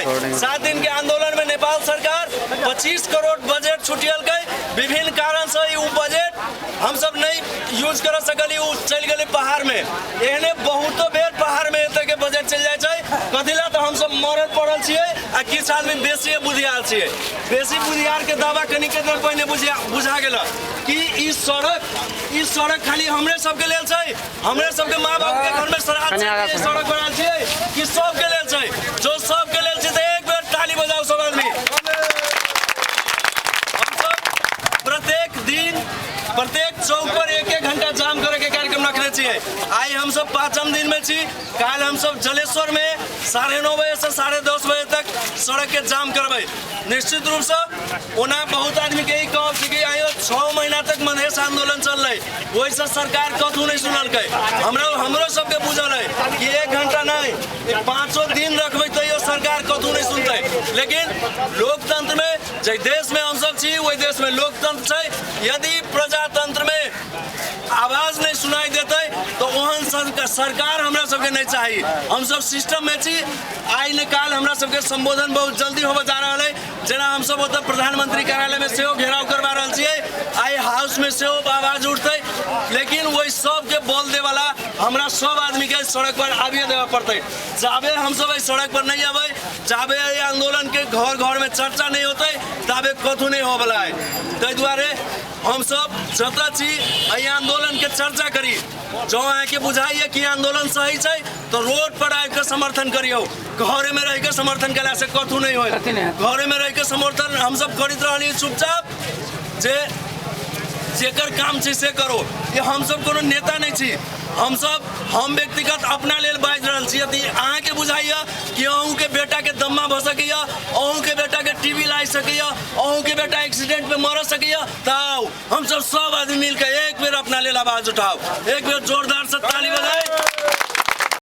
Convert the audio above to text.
छियै। 7 दिन के आंदोलन में नेपाल सरकार 25 करोड़ बजट छुटियलकै। विभिन्न कारण से ई बजट हमसब नहीं यूज कर सकली, उ चलि गेलै पहाड़ में। एहने बहुतो बेर पहाड़ में एतऽ के बजट चलि जाइ छै। कथी लए? तऽ हमसब मरल पड़ल छियै आ किछु आदमी बेसिए बुधियार छियै। बेसी बुधियार के दावा कनिके देर पहिने बुझा गेल कि ई सड़क खाली हमरे सबके लेल छै, हमरे सबके माँ बाप के घर में श्राद्ध छै कि ई सड़क बनायल छियै कि सबके लेल छै? जो सबके लेल छै तऽ एक बेर ताली बजाउ सब आदमी। हमसब प्रत्येक दिन प्रत्येक चौक पर एक एक घंटा जाम करे के कार्यक्रम रखने छियै। आइ हमसब पाँचम दिन में छी। काल्हि हमसब जलेश्वर में 9:30 बजे से 10:30 बजे तक सड़क के जाम करबै निश्चित रूप से। ओना बहुत आदमी के ई कहब छै कि आइयो 6 महीना तक मधेश आंदोलन चललै, ओहिसँ सरकार कथू नहि सुनलकै। हमरा हमरो सबके बुझल है कि एक घंटा नहि, ई पाँचो दिन रखबै तैयो सरकार कथू नहि सुनतै। लेकिन लोकतंत्र में, जाहि देश में हमसब छी, ओहि देश में लोकतंत्र छै। यदि प्रजातंत्र में आवाज नहि सुनाई देतै तऽ ओहन सरकार हमरा सबके नहि चाही। हमसब सिस्टम में छी। आइ ने काल्हि हमरा सबके संबोधन बहुत जल्दी होबऽ जा रहल है। जेना हमसब ओतऽ प्रधानमंत्री कार्यालय में सेहो घेराव करवा रहल छियै, आइ हाउस में सेहो आवाज उठतै। लेकिन ओहि सबके बल देवला हमरा सब आदमी के सड़क पर आबिए देबऽ पड़तै। जाबे हमसब एहि सड़क पर नहि अबै, जाबे एहि आंदोलन के घर घर में चर्चा नहि होतै, ताबे कथू नहि होबऽवला है। ताहि दुआरे हमसब जतऽ छी, एहि आंदोलन के चर्चा करी। जँ अहाँके बुझाइए कि आंदोलन सही छै तऽ रोड पर आबि कऽ समर्थन करियौ। घरे में रहि कऽ समर्थन केला से कथू नहि होय। कथी नहि होयत। घरे में रहि कऽ समर्थन हमसब करैत रहलियै चुपचाप, जे जेकर काम छै से करो। ये हमसब कोनो नेता नहि छी। हमसब, हम व्यक्तिगत अपना लेल बाजि रहल छी। यदि अहाँके बुझाइए कि अहूँके बेटाके दम्मा भऽ सकैए, अहूँके बेटाके टीबी लागि सकैए, अहूँके बेटा एक्सीडेंटमे मर सकैए, तऽ आउ, हमसब सब आदमी मिलके एक बेर अपना लेल आवाज उठाउ। एक बेर जोरदार से ताली बजाइ।